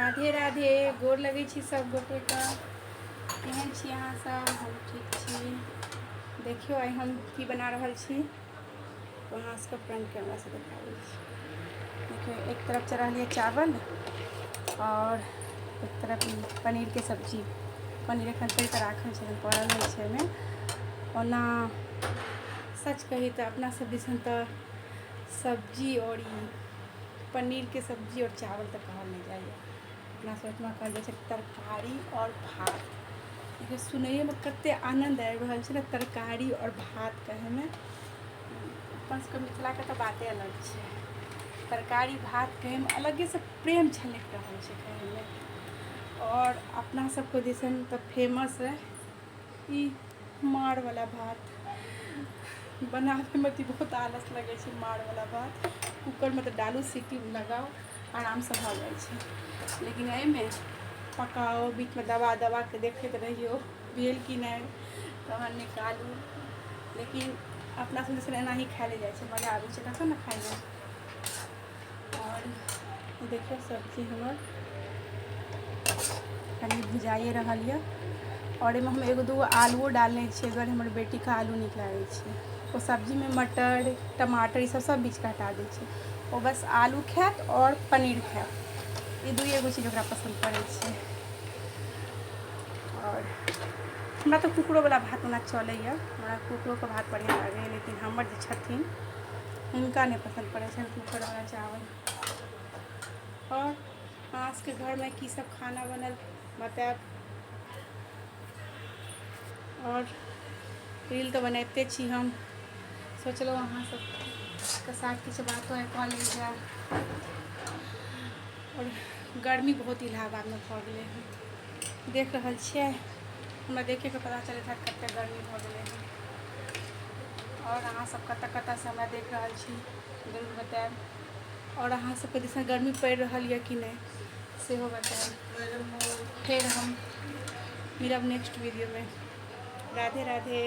राधे राधे। गोर लगै छी सब गोटेके। केहन छी अहाँ सब? हम ठीक छी। देखियौ, आइ हम की बना रहल छी, अहाँ सबके फ्रंट कैमरासँ देखाबै छी। देखियौ, एक तरफ चढ़लियै चावल आओर एक तरफ ई पनीरके सब्जी। पनीर एखन तरि कऽ राखल छै, पड़ल नहि छै एहिमे। ओना सच कही तऽ अपना सब दिसन तऽ सब्जी आओर ई पनीरके सब्जी आओर चावल तऽ कहल नहि जाइए। अपना सब ओहिठमा कहल जाइ छै तरकारी आओर भात। देखियौ, सुनैयोमे कतेक आनन्द आबि रहल छै ने तरकारी आओर भात कहैमे। अपन सबके मिथिलाके तऽ बाते अलग छै। तरकारी भात कहैमे अलगेसँ प्रेम छलकि रहल छै कहैमे। आओर अपना सबके दिसन तऽ फेमस है ई माड़वला भात। बनाबैमे तऽ बहुत आलस लगै छै माड़वला भात। कूकरमे तऽ डालू, सीटी लगाउ, आरामसँ भऽ जाइ छै, लेकिन एहिमे पकाउ, बीचमे दबा दबा कऽ देखैत रहियौ भेल कि नहि, तहन निकालू। लेकिन अपना सब दिसन एनाही खाएले जाइ छै। मजा आबै छै तखन ने खाइमे। आओर देखियौ, सब्जी हमर कनि भुजाइए रहल यऽ आओर एहिमे हम एगो दूगो आलुओ डालने छियै। अगर हमर बेटीके आलू नीक लागै छै। ओ सब्जीमे मटर, टमाटर, ई सब सब बीछके हटा दै छै। ओ बस आलू खायत आओर पनीर खायत। ई दुइए गो चीज ओकरा पसन्द पड़ै छै। आओर हमरा तऽ कुकरोवला भात ओना चलैए। हमरा कुकरोके भात बढ़िआँ लागैए, लेकिन हमर जे छथिन, हुनका नहि पसन्द पड़ै छनि कुकरवला चावल। आओर अहाँ सबके घरमे की सब खाना बनल, बतायब। आओर रील तऽ बनाबिते छी। हम सोचलहुँ अहाँ सबके साथ किछु बातो आइ कऽ लेल जाय। आओर गर्मी बहुत इलाहाबादमे भऽ गेलै हँ। देख रहल छियै, हमरा देखेके पता चलैत हैत कतेक गर्मी भऽ गेलै हँ। आओर अहाँ सब कतऽ कतऽसँ हमरा देख रहल छी, जरूर बतायब। आओर अहाँ सबके दिसन गर्मी पड़ि रहल यऽ कि नहि, सेहो बतायब। फेर हम मिलब नेक्स्ट वीडियोमे। राधे राधे।